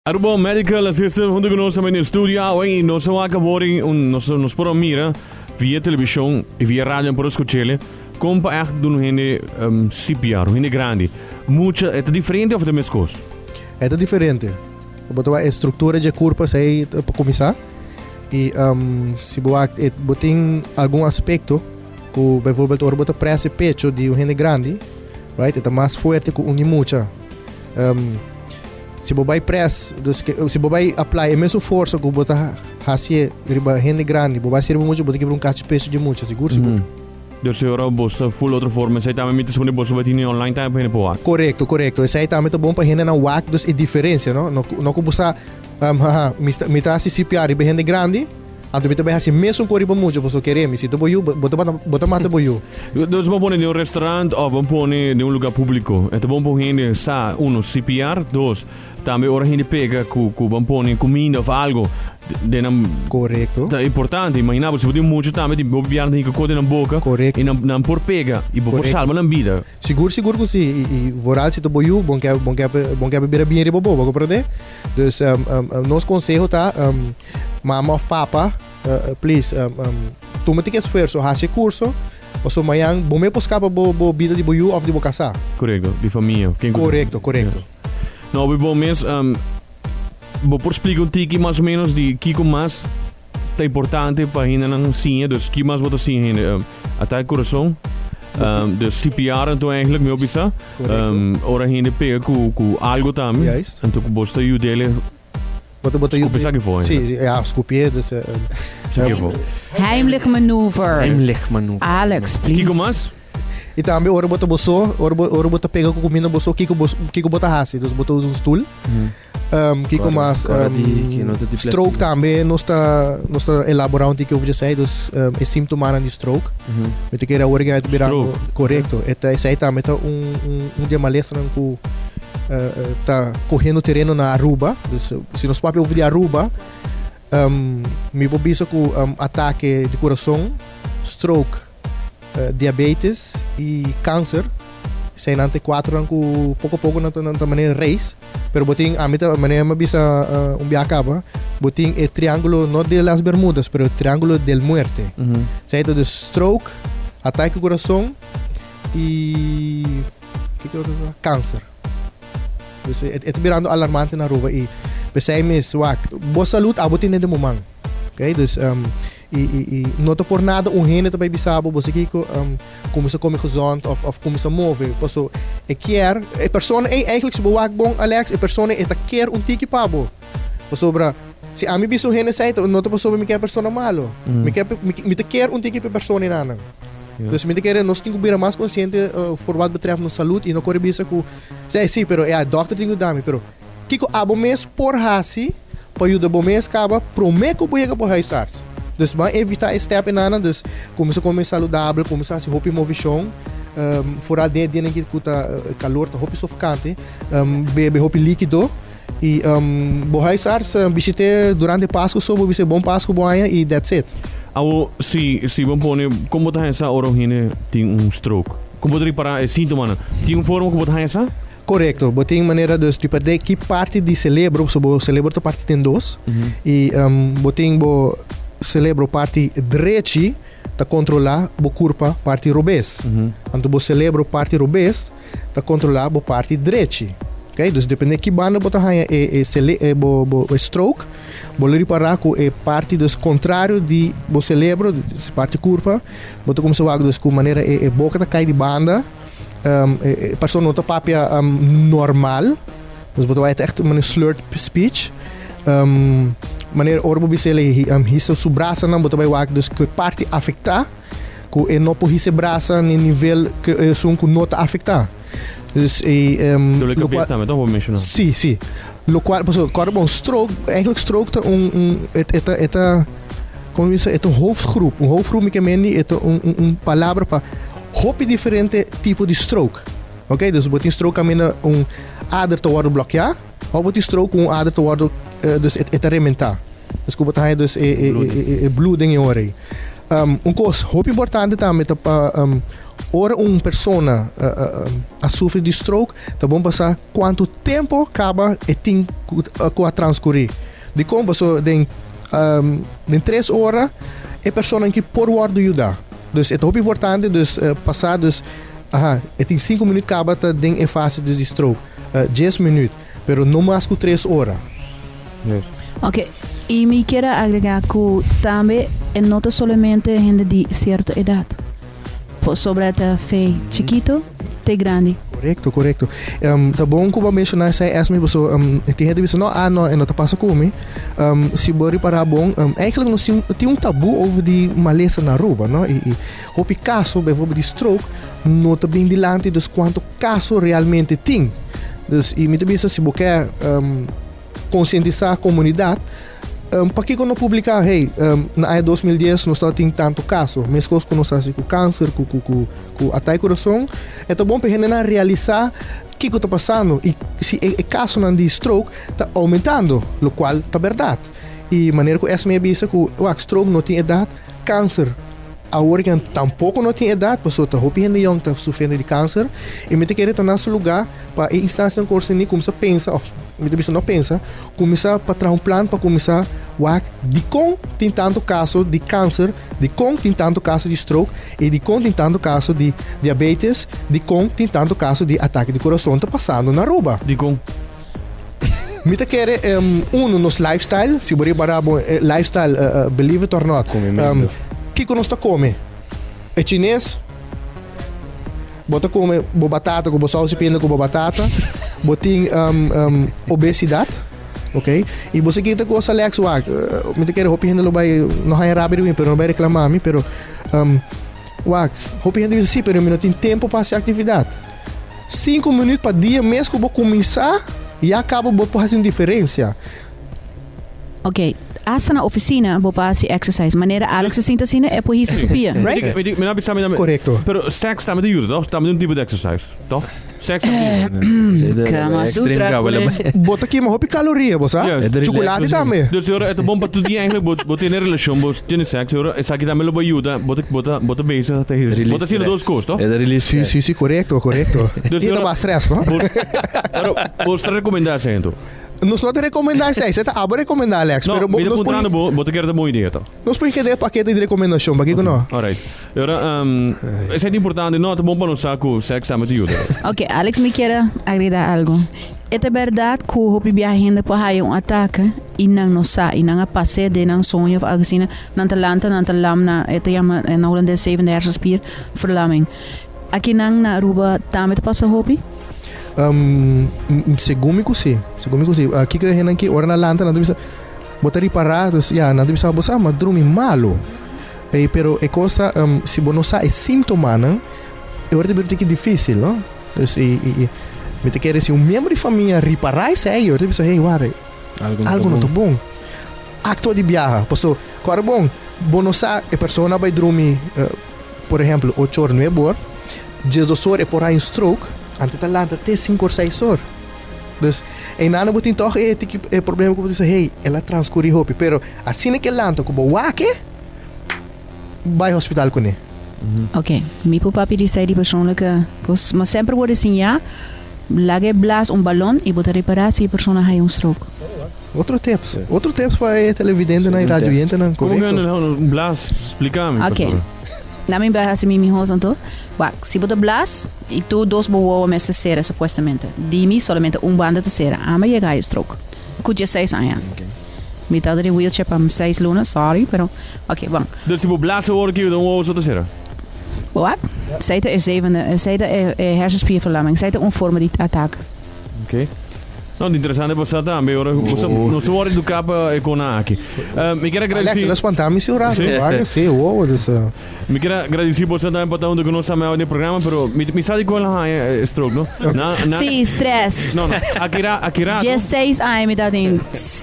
Aruba Medical Assistant hunto cu nos tambe den studio awe y nos a wak awor y un nos nos por a mira via television y via radio por a scuchele con pa echt duna un hende um, CPR, un hende grandi. Mucha, e ta diferente of e ta mescos? E ta diferente. Bo ta wak e structura dje curpa esey ta pa cuminsa y um, si bo wak e bo tin algun aspecto cu bijvoorbeeld ora bo ta press e pecho di un hende grandi, right, e ta mas fuerte cu un di mucha. Um, Si bo bai press, dus ke, si bo bai apply e mesun forsa ku bo ta hasié riba hende grandi, bo bai hasié riba mucha, bo ta kibra un kachi peso dje mucha, sigur sigur. Mm. Dus e ora bo ta full otro forma, esei tambe mi ta supone bo bai tene online tambe pa hende por wak. Korekto, korekto. Esei tambe ta bon pa hendenan wak, dus e diferensia, no? No ku, no ku bo sa, um, haha, mi sta, mi ta hasi CPR riba hende grandi, Anto mi ta bai hasi mesun kos riba mucha, pasobra kere mi, si ta bo yu, bo ta mata, bo ta mata bo yu. Dus bo pone den un restaurant of bo pone den un lugar publico, e ta bon pa un hende sa, uno, CPR, dos, tambe ora hende pega cu cu bo pone cuminda of algo den nan. Corecto. Ta importante, imagina bo si bo tin mucha tambe tin hopi biaha nan ta hinca cos den nan boca. Corecto. Y nan nan por pega y bo por Corecto. salba nan bida. Sigur sigur cu si, y y vooral si ta bo yu, bon ke bon ke bon ke bira bien riba bo, bo comprende? Dus nos conseho ta mama of papa please tuma tiki esfuerzo haci e curso pasobra mañan bo mes por scapa bo bo bida di bo yu of di bo casa. Correcto, di famia. Ken cu Correcto, correcto. No, bo bo mes bo por splica un tiki mas o menos di kico mas ta importante pa hendenan siña, dus ki mas bo ta siña hende? Ataque corazon, dus CPR anto eigenlijk mi hopi sa. Ora hende pega ku ku algo tambe, Juist. anto ku bo ta yud'e Bo ta bo ta skupi esaki for Si, eigenlijk. ja, skupi'e, dus Esaki for. Heimlich manoeuvre. Heimlich manoeuvre. Alex, please. Kiko mas? I tambe ora bo ta bo so, ora bo ora bo ta pega ku kuminda bo so, kiko bo kiko bo ta hasi? Dus bo ta usa un stul. Kiko mas? Kora di ki no ta di Stroke plastic. tambe nos ta nos ta elabora un tiki over esei, dus e simptomanan di stroke. Mi ta kere awor ki ta birando Stroke. korekto. E ta esei tambe ta un un un di e malesanan ku ta kohiendo tereno na Aruba. Dus si nos papia over di Aruba, mi por bisa ku atake di kurason, stroke, diabetes y cancer esei nan ta e cuatronan cu poco poco nan ta nan ta manera reis pero bo tin ami ta manera mi a bisa un bia caba bo tin e triangulo no de las bermudas pero triangulo del muerte esei ta dus stroke atake curason y kiko otro ta cancer dus e ta birando alarmante na Aruba y pesey mes wak bo salud abo tin den bo man okay dus. I i i no ta por nada un hende ta bai bisa bo, bo sa kiko, kuminsá kome gezond òf òf kuminsá move. Paso e kier, e persona ei eigenlijk si bo wak bon Alex, e persona ei ta kier un tiki pa bo. Pasobra si ami bisa un hende esei no ta pasobra mi kier e persona malo. Mi kier mi mi ta kier un tiki pa e persona einanan. Dus mi ta kere nos tin ku bira mas konsiente for wat betreft nos salud i no kore bisa ku, si si pero e dòkter tin ku dami pero. Kiko abo mes por hasi pa yuda bo mes kaba promé ku bo yega bo huisarts? Dus ban evitá e stèp enanan, dus kuminsá kome saludabel, kuminsá hasi hopi movishon, foral den e dianan ku ta kalor ta hopi sofokante, bebe hopi líkido i bo huisarts bishit'é durante Pasku so, bo bis'é bon Pasku, bon aña i that's it. Awo si si bo pone kon bo ta haña sa ora un hende tin un stroke? Kon bo ta ripará e síntomanan? Tin un forma ku bo ta haña sa? Korekto, bo tin manera dus di perde ki parti di selebro, pasobra bo selebro ta parti den dos, i bo tin bo selebro parti drechi ta kontrolá bo kurpa parti robes. Anto bo selebro parti robes ta kontrolá bo parti drechi. Oké, dus depende ki banda bo ta haña e e sele e bo bo e stroke, bo lo ripará ku e parti dus kontrario di bo selebro, parti kurpa, bo ta kuminsá wak dus ku manera e e boka ta kai di banda. E persona no ta papia normal. Dus bo ta wak echt un slurred speech. Manera ora bo bisa el hisa su brasanan bo ta bai wak dus ku e parti afektá ku e no por hisa e brasa na e nivel ku esun ku no ta afektá. Dus e Dolor di kabes tambe toch bo menshoná? Si, si. Lokual pasobra kòrda bon stroke eigenlijk stroke ta un un e ta e ta komo bisa e ta un hoofdgroep. Un hoofdgroep mi ke mende e ta un un palabra pa Hopi diferente tipo di stroke. Ok, dus bo tin stroke kaminda un ader ta wòrdu blòkiá, òf bo tin stroke ku un ader ta wòrdu, dus e ta rementá. Dus ku bo ta haña dus e bloeding e ora ei. Un kos hopi importante tambe ta pa. Ora un persona a sufri di stroke, ta bon pa sa cuanto tempo caba e tin cu a transcuri. Dicon? Pasobra den den tres ora e persona aki por wordo yuda. Dus e ta hopi importante dus pa sa dus aha e tin cinco minuut caba ta den e fase dus di stroke, dies minuut, pero no mas cu tres ora. Ok, y mi kier a agrega cu tambe e no ta solamente hende di cierto edad. Pasobra ta fe chikito te grandi. Korekto, korekto. Ta bon ku bo a menshoná esei Esme, pasobra tin hende bisa no, ah no, e no ta pasa ku mi. Si bo ripará bon, eigenlijk nos tin tin un tabú over di malesa na Aruba, no? I i hopi kaso, bijvoorbeeld di stroke, no ta bin dilanti, dus kuantu kaso realmente tin. Dus i mi ta bisa si bo ke konsientisá komunidat, Pakiko no publiká, hey, na aña 2010 nos tabatin tantu kaso, meskos ku nos hasi ku kanser, ku ku ku ku atay kurason. E ta bon pa e hendenan realisá kiko ta pasando i si e e kasonan di stroke ta oumentando, lokual ta bèrdat. I manera ku Esme a bisa ku, wak, stroke no tin edat, kanser awor ke tampoko no tin edat, pasobra ta hopi hende yòn ta sufriendo di kanser i mi ta kere ta na su lugá pa e instansianan konserní kuminsá pensa òf mi ta bisa no pensa, Kuminsá pa traha un plan pa kuminsá wak dikon tin tantu kaso di kanser, dikon tin tantu kaso di stroke i dikon tin tantu kaso di diabetes, dikon tin tantu kaso di atake di kurason ta pasando na Aruba. Dikon? Mi ta kere unu nos lifestyle, si bo ripará bo lifestyle believe it or not, kiko nos ta kome? E chines? Bo ta come bo batata cu bo saus y pinda cu bo batata. Bo tin obesidad. Ok. Y bo sa kita cos Alex wak. Mi ta kere hopi hende lo bay no haya rabia di mi pero no bay reclama mi pero wak hopi hende bisa si pero mi no tin tempo pa haci actividad. Cinco minuut pa dia mes cu bo cuminsa ya caba bo por haci un diferencia. Ok, hasta na oficina bo por haci exercise. Manera Alex a sinta asina, e por hisa su pia, right? Mi mi na bisa mi na Correcto. Pero sex tambe ta yuda, toch? Tambe ta un tipo di exercise, toch? Sex tambe yuda. Kama Sutra kule. Bo ta kima hopi caloria, bo sa? Yes. Chocolate tambe. Dus ora e ta bon pa tur dia eigenlijk bo bo tene relacion, bo tene sex, ora esaki tambe lo bo yuda, bo ta bo ta bo ta bezig ta ehercicio. Bo ta haciendo dos cos, toch? Si, si, si, correcto, correcto. Dus Y ta ora baha stress, no? bo ora bo ta recomenda esei anto? Nos no ta recomenda esei, esei ta abo recomenda Alex, No, pero bo mi ta nos puntrando por bo, bo ta kere ta bon idea to. nos por keda e pakete di recomendacion, pakiko no? Alright. E ora, esei ta importante, no, ta bon pa nos sa ku seks tambe ta yuda. Ok, Alex mi kier a agrega algo. E ta berdad ku hopi biaha hende por haya un atake i nan no sa i nan a pas'é den nan soño of algo asina, nan ta lanta, nan ta lam na, e ta yama na holandes zevende hersenspier verlamming. Aki nan na Aruba tambe ta pasa hopi? Segun mi ku si, segun mi ku si. Kiko e hendenan ki ora nan lanta nan ta bisa bo ta ripará, dus ya nan ta bisa bo sa ma drumi malu. Ey pero e kos ta si bo no sa e síntomanan e ora ta bira tiki difísil no. Dus i i mi ta kere si un miembro di famia ripará esei e ora ta bisa hey ware algu no ta bon. Aktua di biaha paso kòrda bon bo no sa e persona a bai drumi. Por ehempel, ocho or, nuebe or, diesdos or e por haña un stroke, antes ta lanta te sinku or, seis or. Dus, einan bo tin tòg e tiki e problema ku bo ta bisa, hey, el a transkurí hopi, pero asina ke lanta ku bo wak e, bai hospital kuné. Ok, mi por papia di esei di persoonlijke kos, ma semper bo disiñá, laga e blas un balon i bo ta repará si e persona haña un stroke. Otro tips, otro tips pa e televidentenan y radioyentenan, Como correcto. que un blas? Splica mi, Ok. pastor. Na mi bai hasi mi mihó anto. Wak, si bo ta blas y tur dos bo wowo mester sera supuestamente. Di mi solamente un banda ta sera. Amba yega haya stroke. Ku dieseis aña. Mi tabata den wheelchair pa seis luna, sorry, pero ok, bon. Dus si bo blas awor ki un wowo so ta sera? Wak, esei ta e zevende, esei ta e hersenspierverlamming, esei ta un forma di atake. Ok. No, interesante pa sa tambe. Ora nos a wòrdu eduká pa e kona aki. Mi kier a Alex, gradisí. el a spantá mi si un rato. Sí? Wak, sí, wow, dus. Mi kier a gradisí boso tambe pa ta huntu ku nos tambe awe den e programa, pero mi mi sa di kon el a haña e stroke, no? Na, na. Sí, stress. No, no. Aki ra, aki rato. Diesseis aña mi ta den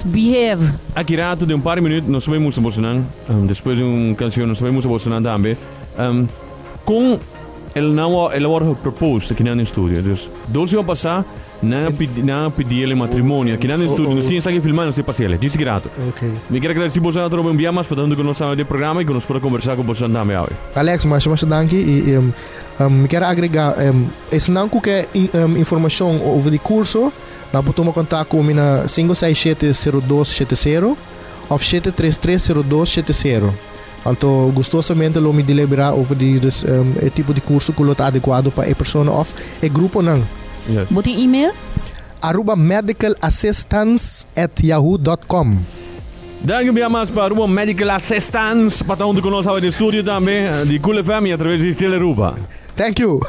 behave. Aki rato, den un par di minüt, nos ta bai mustra bosonan, despues di un kanshon, nos ta bai mustra bosonan tambe, kon. El nan el a wòrdu geproposed akinan den studio. Dus dos siman pasá nan a pidi nan a pidi el en matrimonio akinan den studio. Nos tin esaki filmá nos tin pas'é el. Djis grato. Okay. Mi kier agradesí boso atrobe un bia mas pa ta huntu ku nos awe den programa i ku nos por a kombersá ku boso tambe awe. Alex, masha masha danki i mi kier a agregá esnan ku ke informashon over di kurso nan por tuma kontak ku mi na 567 0270 òf 733 0270. Anto gustosamente lo mi deliberá over di dus e tipo di kurso ku lo ta adekuado pa e persona òf e gruponan. Bo tin email? arubamedicalassistance@yahoo.com. Danki un bia mas pa Aruba Medical Assistance pa ta hunto ku nos awe den studio tambe di Cool FM i atraves di Telearuba. Thank you!